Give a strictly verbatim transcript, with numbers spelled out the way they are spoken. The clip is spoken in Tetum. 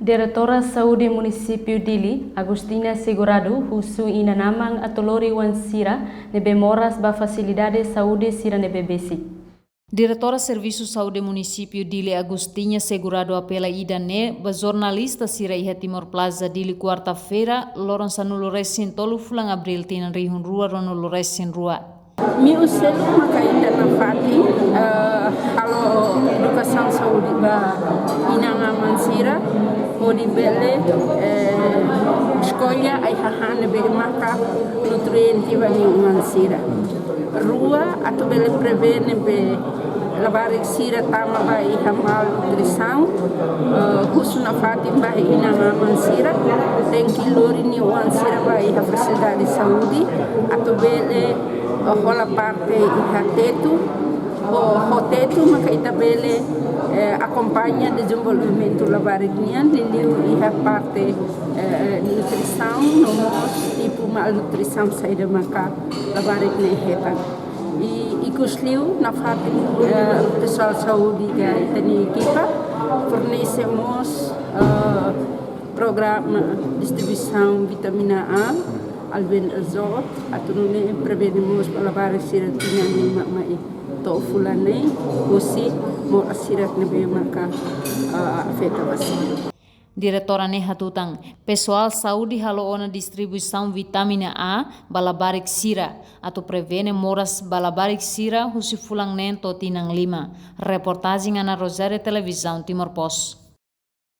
Diretora Saúde Munisípiu Dili, Agostinha Segurado, husu inan-aman atu lori oan sira ne'ebé moras ba fasilidade saúde sira ne'ebé besik. Diretora Servisu Saúde Munisípiu Dili, Agostinha Segurado, apela ida-ne'e ba jornalista sira iha Timor Plaza Dili, kuarta-feira, loron sanulu resin tolu fulan Abríl tinan rihun rua ruanulu resin rua. Miu seluk maka ita nafatin, eh, halo edukasaun saúde ba inan-aman sira, hodi bele, eh, eskolla ai-han ne'ebé maka nutriente ba nia oan sira. Rua, atu bele prevene be labarik sira tama ba iha malnutrisaun, eh, husu nafatin ba inan-aman sira, tenke lori nia oan sira ba iha fasilidade saúde, atu bele, eh, hola parte iha tetu, ho, ho tetu maka ita bele, eh, akompaña dezenvolvimentu labarik nian, liuliu iha parte, eh, nutrisaun, no mós tipu malnutrisaun saida maka labarik ne'e hetan. I, ikusliu nafatin, eh, pesoál saúde ka ita-nia ekipa fornese mós, eh, programa distribuisaun vitamina A, albendazole, atu nune'e prevene mós ba labarik sira tinan lima mai to'o fulan neen, husi moras sira ne'ebé maka, eh, afeta ba sira. Diretora ne'e hatutan, pesoál saúde halo ona distribuisaun vitamina A ba labarik sira, atu prevene moras ba labarik sira husi fulan neen to'o tinan lima. Reportajen Ana Rosário, Televizaun Timor Post.